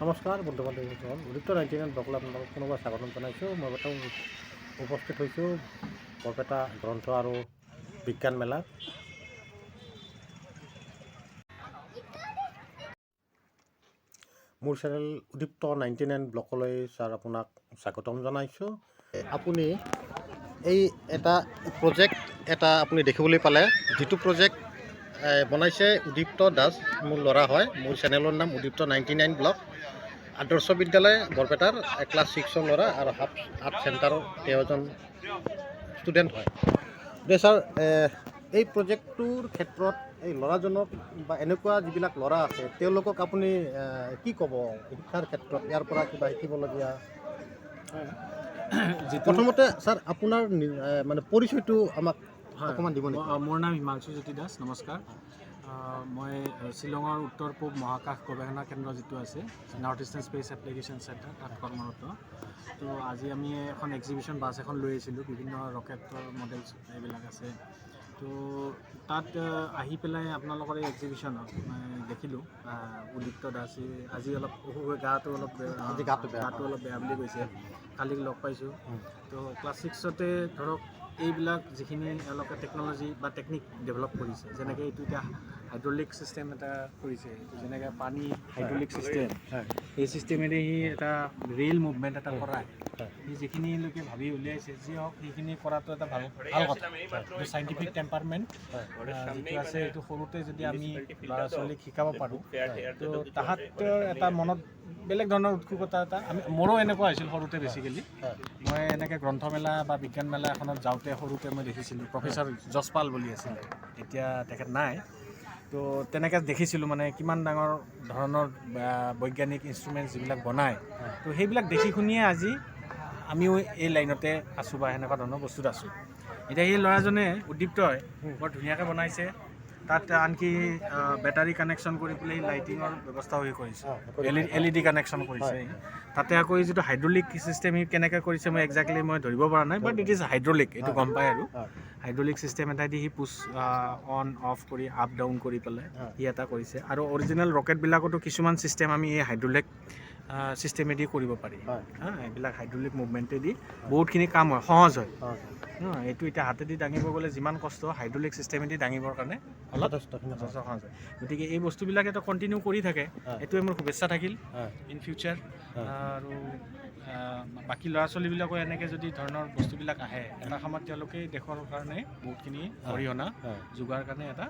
নমস্কাৰ বন্ধু বান্ধৱীসকল, উদীপ্ত 99 ব্লগলৈ আপোনালোকক পুনৰবাৰ স্বাগতম জনাইছোঁ। মই বৰ্তমান উপস্থিত হৈছোঁ বৰপেটা গ্ৰন্থ আৰু বিজ্ঞান মেলাত। মোৰ চেনেল উদীপ্ত 99 ব্লগলৈ ছাৰ আপোনাক স্বাগতম জনাইছোঁ। আপুনি এই এটা প্ৰজেক্ট এটা আপুনি দেখিবলৈ পালে, যিটো প্ৰজেক্ট বনাইছে উদীপ্ত দাস, মোৰ ল'ৰা হয়। মোৰ চেনেলৰ নাম উদীপ্ত 99 ব্লগ। আদৰ্শ বিদ্যালয় বৰপেটাৰ ক্লাছ 6ৰ ল'ৰা আৰু হাফ আৰ্ট চেণ্টাৰৰ তেওঁ এজন ষ্টুডেণ্ট হয়। দে ছাৰ, এই প্ৰজেক্টটোৰ ক্ষেত্ৰত এই ল'ৰাজনক বা এনেকুৱা যিবিলাক ল'ৰা আছে, তেওঁলোকক আপুনি কি ক'ব শিক্ষাৰ ক্ষেত্ৰত, ইয়াৰ পৰা কিবা শিকিবলগীয়া? যিটো প্ৰথমতে ছাৰ, আপোনাৰ মানে পৰিচয়টো আমাক অকণমান দিব নেকি? মোৰ নাম হিমাংশু জ্যোতি দাস, নমস্কাৰ। মই শ্বিলঙৰ উত্তৰ পূব মহাকাশ গৱেষণা কেন্দ্ৰ যিটো আছে, north eastern space application centre, তাত কৰ্মৰত। তো আজি আমি এখন এক্সিবিশ্যন বাছ এখন লৈ আহিছিলোঁ, বিভিন্ন ৰকেটৰ মডেলছ এইবিলাক আছে। তো তাত আহি পেলাই আপোনালোকৰ এই এক্সিবিশ্যনত মই দেখিলোঁ উদীপ্ত দাসে আজি অলপ অসুখ, গাটো অলপ আজি গাটো বেয়া। গাটো অলপ বেয়া বুলি কৈছে, কালি লগ পাইছোঁ। তো ক্লাছ 6তে ধৰক এইবিলাক যিখিনি এওঁলোকে টেকন'লজি বা টেকনিক ডেভেলপ কৰিছে, যেনেকৈ এইটো এতিয়া হাইড্ৰলিক ছিষ্টেম এটা কৰিছে, এইটো যেনেকৈ পানী হাইড্ৰলিক ছিষ্টেম, এই ছিষ্টেমেৰে সি এটা ৰেল মুভমেণ্ট এটা কৰায়। সি যিখিনিলৈকে ভাবি উলিয়াইছে, যি হওক, সেইখিনি কৰাটো এটা ভাল ভাল কথা। এইটো চাইণ্টিফিক টেম্পাৰমেণ্ট যিটো আছে, এইটো সৰুতে যদি আমি ল'ৰা ছোৱালীক শিকাব পাৰোঁ, তো তাহাঁতৰ এটা মনত বেলেগ ধৰণৰ উৎসুকতা এটা। আমি মোৰো এনেকুৱা হৈছিল সৰুতে। বেচিকেলি মই এনেকৈ গ্ৰন্থমেলা বা বিজ্ঞান মেলা এখনত যাওঁতে সৰুতে মই দেখিছিলোঁ, প্ৰফেচাৰ যশপাল বুলি আছিলে, এতিয়া তেখেত নাই। তো তেনেকৈ দেখিছিলোঁ মানে কিমান ডাঙৰ ধৰণৰ বৈজ্ঞানিক ইনষ্ট্ৰুমেণ্টছ যিবিলাক বনায়। তো সেইবিলাক দেখি শুনিয়ে আজি আমিও এই লাইনতে আছোঁ বা সেনেকুৱা ধৰণৰ বস্তুত আছোঁ। এতিয়া সেই ল'ৰাজনে, উদ্দীপ্তই বৰ ধুনীয়াকৈ বনাইছে। তাত আনকি বেটাৰী কানেকশ্যন কৰি পেলাই লাইটিঙৰ ব্যৱস্থাও সি কৰিছে, এলইডি কানেকশ্যন কৰিছে। তাতে আকৌ এই যিটো হাইড্ৰলিক ছিষ্টেম, সি কেনেকৈ কৰিছে মই একজেক্টলি মই ধৰিব পৰা নাই, বাট it is hydraulic, এইটো গম পায়। আৰু হাইড্ৰলিক ছিষ্টেম এটা দি সি পুছ অন অফ কৰি, আপ ডাউন কৰি পেলাই সি এটা কৰিছে। আৰু অৰিজিনেল ৰকেটবিলাকতো কিছুমান ছিষ্টেম আমি এই হাইড্ৰলিক ছিষ্টেমেদি কৰিব পাৰি। হা, এইবিলাক হাইড্ৰলিক মুভমেণ্টেদি বহুতখিনি কাম হয়, সহজ হয়। এইটো এতিয়া হাতেদি দাঙিব গ'লে যিমান কষ্ট, হাইড্ৰলিক ছিষ্টেমেদি দাঙিবৰ কাৰণে অলপ যথেষ্টখিনি যথেষ্ট সহজ হয়। গতিকে এই বস্তুবিলাক এটা কণ্টিনিউ কৰি থাকে, এইটোৱে মোৰ শুভেচ্ছা থাকিল ইন ফিউচাৰ। আৰু বাকী ল'ৰা ছোৱালীবিলাকো এনেকৈ যদি ধৰণৰ বস্তুবিলাক আহে, এটা সময়ত তেওঁলোকে দেশৰ কাৰণে বহুতখিনি অৰিহণা যোগাৰ কাৰণে এটা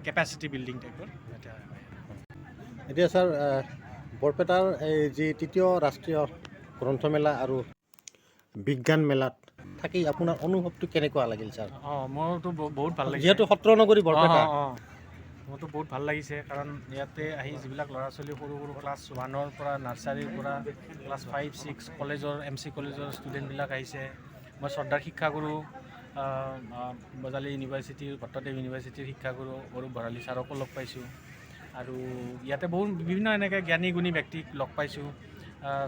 কেপাচিটি বিল্ডিং টাইপৰ এটা হয়। এতিয়া ছাৰ, বৰপেটাৰ এই যি তৃতীয় ৰাষ্ট্ৰীয় গ্ৰন্থমেলা আৰু বিজ্ঞান মেলাত থাকি আপোনাৰ অনুভৱটো কেনেকুৱা লাগিল ছাৰ? অঁ, মোৰতো বহুত ভাল লাগিছে। যিহেতু সত্ৰনগৰী বৰপেটা। অঁ, মোৰতো বহুত ভাল লাগিছে, কাৰণ ইয়াতে আহি যিবিলাক ল'ৰা ছোৱালী সৰু সৰু ক্লাছ 1ৰ পৰা, নাৰ্চাৰীৰ পৰা ক্লাছ 5, 6, কলেজৰ, এম চি কলেজৰ ষ্টুডেণ্টবিলাক আহিছে। মই শ্ৰদ্ধাৰ শিক্ষাগুৰু, বজালী ইউনিভাৰ্চিটিৰ, ভট্টদেৱ ইউনিভাৰ্চিটিৰ শিক্ষাগুৰু অৰূপ ভৰালী ছাৰকো লগ পাইছোঁ। আৰু ইয়াতে বহুত বিভিন্ন এনেকৈ জ্ঞানী গুণী ব্যক্তিক লগ পাইছোঁ।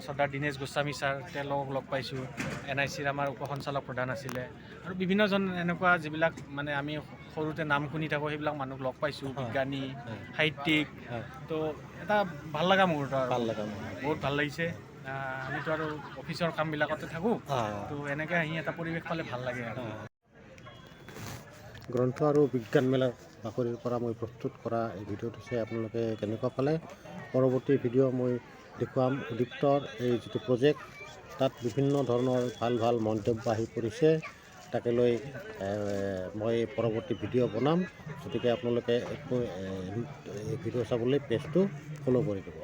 শ্ৰদ্ধাৰ দীনেশ গোস্বামী ছাৰ, তেওঁলোকক লগ পাইছোঁ, এনআইচিৰ আমাৰ উপসঞ্চালক প্ৰধান আছিলে। আৰু বিভিন্নজন এনেকুৱা যিবিলাক মানে আমি সৰুতে নাম শুনি থাকোঁ, সেইবিলাক মানুহক লগ পাইছোঁ, বিজ্ঞানী, সাহিত্যিক। তো এটা ভাল লগা মুহূৰ্ত আৰু। ভাল লগা মুহূৰ্ত। বহুত ভাল লাগিছে। আমিতো আৰু অফিচৰ কামবিলাকতে থাকোঁ, তো এনেকৈ আহি এটা পৰিৱেশ পালে ভাল লাগে আৰু। গ্ৰন্থ আৰু বিজ্ঞান মেলাৰ বাকৰিৰ পৰা মই প্ৰস্তুত কৰা এই ভিডিঅ'টো চাই আপোনালোকে কেনেকুৱা পালে? পৰৱৰ্তী ভিডিঅ' মই দেখুৱাম উদীপ্তৰ এই যিটো প্ৰজেক্ট, তাত বিভিন্ন ধৰণৰ ভাল ভাল মন্তব্য আহি পৰিছে। তাকে লৈ মই পৰৱৰ্তী ভিডিঅ' বনাম। গতিকে আপোনালোকে এই ভিডিঅ' চাবলৈ পেজটো ফ'ল' কৰি দিব।